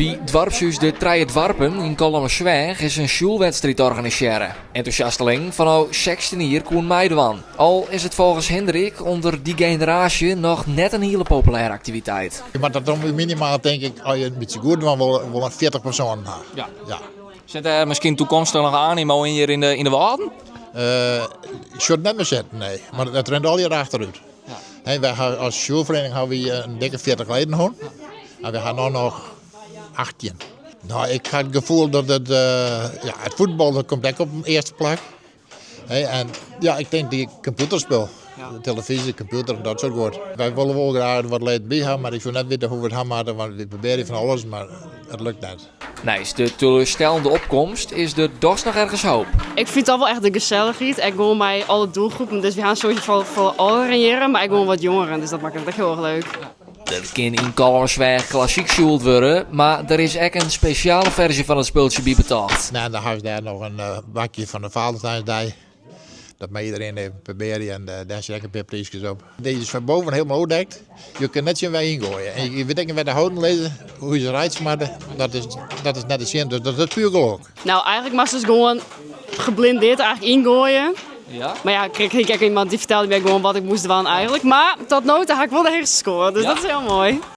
By doarpshûs De Trije Doarpen yn Kollumersweach is in sjoelwedstriid organisearre. Entûsjastelingen fanôf 16 jier koene meidwaan. Al is it folgens Hendrik ûnder dy generaasje noch net in hiele populêre aktiviteit. Je moatte dan minimaal, tink ik, as je in bytsje goed dwaan wolle, wol in 40 persoanen ha. Ja. Sit der miskien takomstich noch animo yn hjir yn de Wâlden? Ik sjoch it net mear sitten, nee. Mar it rint allegear achterút. Hey, wy ha as sjoelferiening ha wy in dikke 40 leden hân. En wy ha no noch 18. No, ik ha it gefoel dat it, ja, it fuotbal dat komt ek op it earste plak. Hey, en ja, ik tink dy kompjûterspul. De telefyzje, kompjûter en dat soart guod. Wy wolle wol graach wat leden by ha, mar ik soe net witte hoe't we it ha moatte, want wy probearje fan alles, mar it lukt net. Neist de teleurstellende opkomst is der dochs noch ergens hoop. Ik fyn it al wol echt de gesellichheid. Ek gewoan mei alle doelgroepen. Dus wy ha sowieso foar âlderen hjir, mar ek gewoan wat jongeren. Dus dat makket it ek hiel erch leuk. Der kin yn Kollumersweach klassyk sjoeld wurde, mar der is ek in spesjale ferzje fan it spultsje by betocht. Nou, dan ha se dêr noch in bakje fan de Valentijnsdei. Dat mei iderien even probearje en dêr sit ek in pear pryskes op. Deze is fan boven hielendal oerdekt. Je kinne net sjen wêr yngoaie. En je witte ek net wêr de houten lizze, hoe je se reitsje moatte. Dat is net te sjen, dus dat is puer gelok. Nou, eigentlik moatst dus gewoan geblindeerd eigentlik yngoaie. Ja? Mar ja, ik krige ek iemand dy fertelde my gewoan wat ik moast dwaan eigentlik. Mar tot no ta ha ik wol de heechste skoare, dus dat is hiel moai.